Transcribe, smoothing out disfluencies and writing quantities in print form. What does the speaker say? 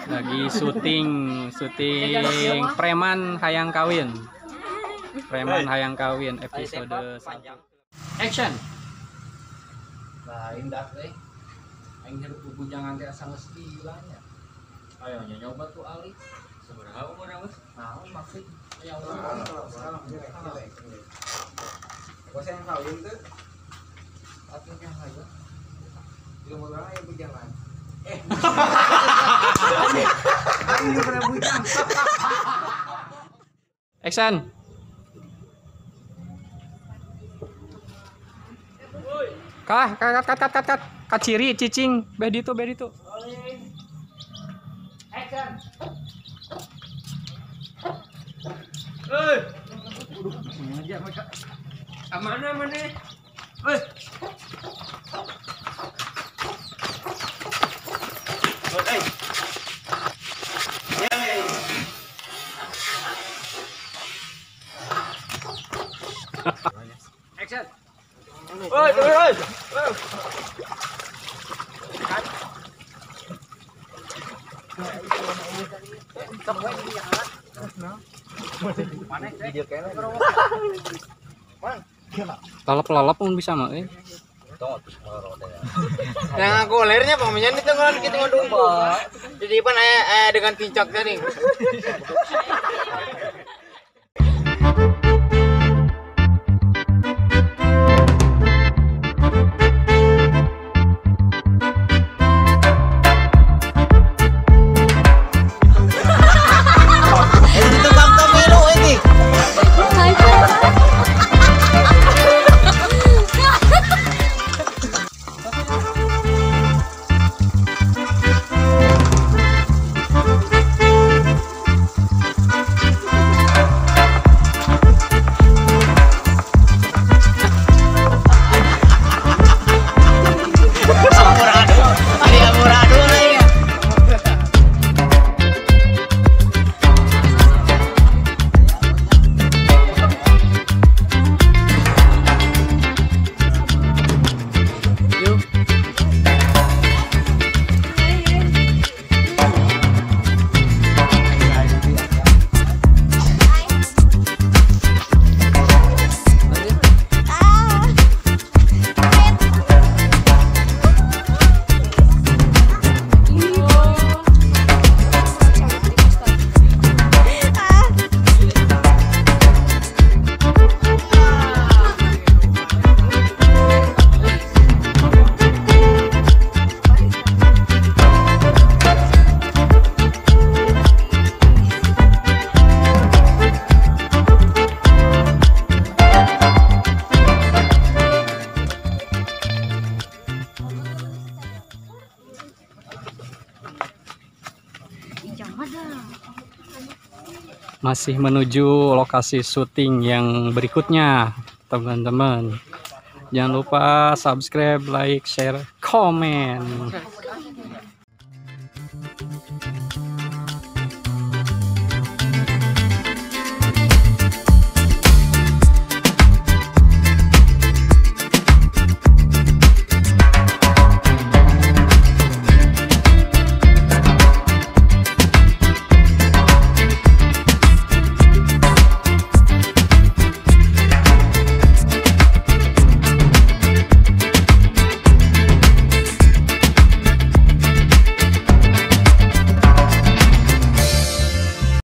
Lagi syuting Preman Hayang Kawin. Preman Hayang Kawin episode 1. Action. Lain dah teh. Aing hirup bujangan teh asa geus gila nya. Ayo nyoba tuh Ali. Sabaraha umurna geus? Naon maksud? Ya Allah. Gua sayang kawin tuh. Atuh nya hayu. Belum urang aya bujangan. Aing pernah bujang. Action. Kah, kat kat kat kat kat. Kaciri cicing, beh ditu, beh ditu. Action. Hei. Aduh, mereka. Amana mana? Hei. Hey. Action. Oi, oi, oi. Lalap-lalap pun bisa mah eh. Nah, aku lernya pamanya di tengah kita ngadu. Jadi pan aya dengan tincak tadi. Masih menuju lokasi syuting yang berikutnya, teman-teman. Jangan lupa subscribe, like, share, komen.